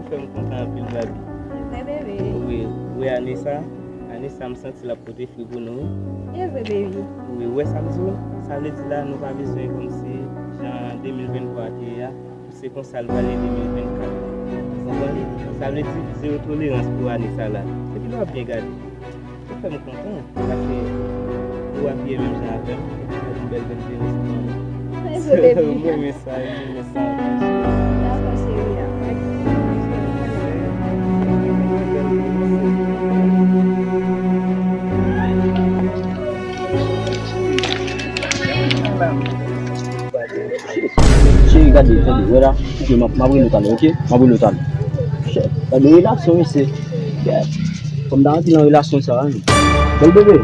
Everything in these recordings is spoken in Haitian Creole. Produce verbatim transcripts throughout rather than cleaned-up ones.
Fè m kontan anpil, Baby. Vre, bebe. Wi, wi, ane sa, ane sa, m santi l ap pote fwi pou nou, wi. E vre, bebe. Wi, ou wè sa m di w? Sa vle di la, nou pa bezwen kòmsi jan de mil venntwa te ye a, se konsa l pral ye de mil vennkat. Ou konprann? Sa vle di, zewo tolerans pou ane sa la. Epi lè w ap byen gade, ou fè m kontan, paske ou abiye menm jan avè m, epi w fè yon bèl bèl veni sou mwen. Mwen renmen sa, mwen renmen sa. Dakò, cheri, dakò. Cheri, gade, tande, wè la, ok, m ap, m ap rele w talè, ok? M ap rele w talè. Gade relasyon, mesye. Fò m ta rantre nan relasyon sa a, wi. Bèl bebe.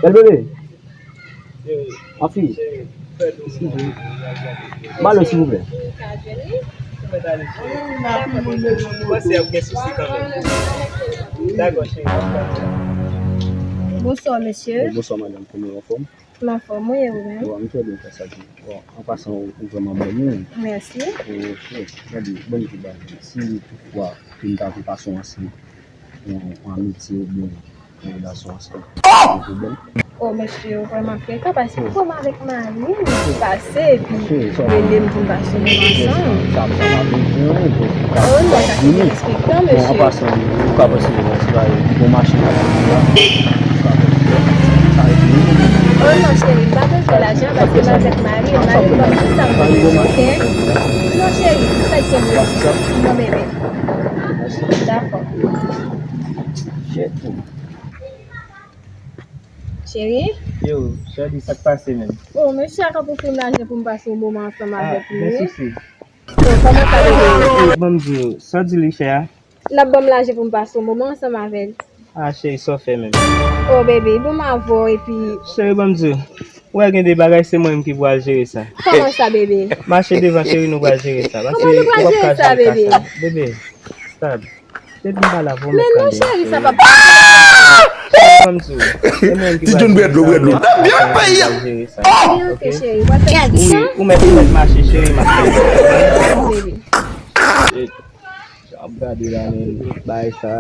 Bèl bebe. Anfin. Eskize m. Balo, silvouplè. Bonswa, mesye. Bonswa, madanm. Kòman w anfòm? M anfòm, wi, e ou menm? Bon, m trè byen, fè sa di. Bon, an pasan, ou, ou vrèman bèl, wi. Mèsi. Ou, ou, gade, ban m di w bagay. Si toutfwa ke m ta vle pase w ansanm, yon, yon amitye, oubyen yon relasyon ansanm, gen pwoblèm? O, mesye, ou vrèman frekan, paske kòm avèk mari m, li pase, epi rele m pou n pase yon moman ansanm. Sa, sa pa bezwen, bon, sa pa vini. Bon, an pasan, ou ka panse, bon, se pa yon bon machin la, la. O non, cheri, m pa bezwen lajan, paske m avèk mari m, mari m ban m tout sa m bezwen, oke? Non, cheri, fè kenbe. Non, bebe. Dakò. Cheri? Yo, Shorty, sa k pase menm? O, mesye a ka ofri m lajan pou m pase yon moman ansanm avèk li. Ah, gen sousi. Bon, kòman sa, bebe? Ban m di w, sa w di li fè a? L ap ban m lajan pou m pase yon moman ansanm avè l. Ah, cheri, sa w fè menm? O, bebe, bon, m avè w, epi... Cheri, ban m di w, ou wè gen de bagay, se mwen menm ki pral jere sa. Kòman sa, bebe? Mache devan, cheri, nou pral jere sa. Kòman nou pral jere sa, bebe? Bebe, stop. Depi m pa la, pou mèt tande. Men non, cheri, sa p ap... Cheri, ban m di w, se mwen menm ki pral jere sa. Ti John bwè dlo, bwè dlo. Byen, byen, cheri, w ap fè... Wi, ou mèt, ou mèt mache, cheri, m ap fè. Bebe. Shit. Jan ap gade la, men, bagay sa,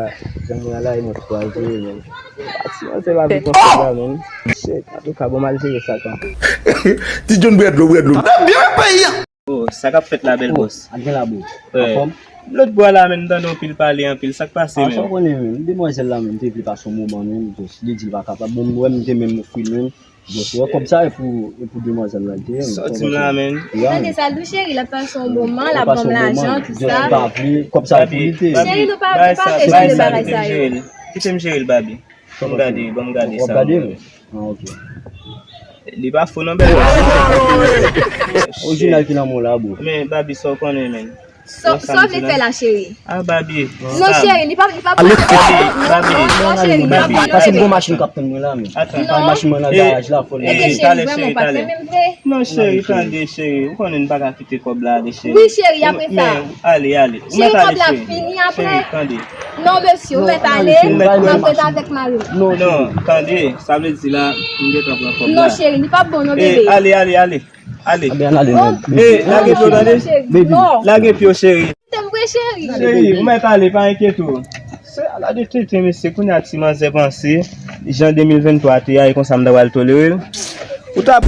jan mwen la, e mwen ki pral jere, men. Pati manzè pa vle konprann la, men. Shit, antouka, bon, m al jere sa kanpe. Ti John bwè dlo, bwè dlo. Byen, peyi a. Oh, sa k ap fèt la, bèl bòs? Ak gen la, bro. Anfòm? Lòt bò a la, men, m tande w anpil pale, anpil. Sa k pase, men? Ah, sa w konnen, men. Demwazèl la, men, m te vle pase yon moman, men, just, li di l pa kapab. Bon, m wè m te menm ofri l, men. Bon, se wè kòb sa e pou, e pou demwazèl la l te ye. Sòti m la, men. Tande sa l di w, cheri, l ap pase yon moman, l ap ban m lajan, tout sa. Kòb sa pou li te ye. Cheri, nou pa, nou pa vle jan de bagay sa yo. Kite m jere l, Baby. Ban m gade, ban m gade sa. W ap gade, men? Ah, ok. Li pa fo non, bèl. Orijinal ki nan men w la, bro. Men, Baby, sa w konnen, men. Sa, sa w vle fè la, cheri? Ah, Baby. Non, cheri, li pa, li pa... Baby, Baby, non, cheri, li pa... Paske m gon machin k ap tann mwen la, men. Atan. Machin mwen nan garaj la, fò l... Ebyen, cheri, vrèman, ou pa t renmen m vre? Non, cheri, tande, cheri. Ou konnen m pa ka kite kòb la ale, cheri. Wi, cheri, apre sa. Men, ale, ale. Ou mèt ale, cheri. Cheri, kòb la fini apre. Cheri, tande. Non, mesye, ou mèt ale. M ap ret avèk mari m. Non, tande, sa vle di la, m gentan pran kòb la. Non, cheri, li p ap bon, non, bebe. Ale, ale, ale. Ale. Anben, ann ale, men. Eh, lage pye w, tande? Baby. Lage pye w, cheri. Tande m vre, cheri. Cheri, ou mèt ale, pa enkyete w. Se ala de tenten, mesye, kounye a ti manzè panse, jan de mil venntwa te a, e konsa m ta pral tolere l. Ou ta...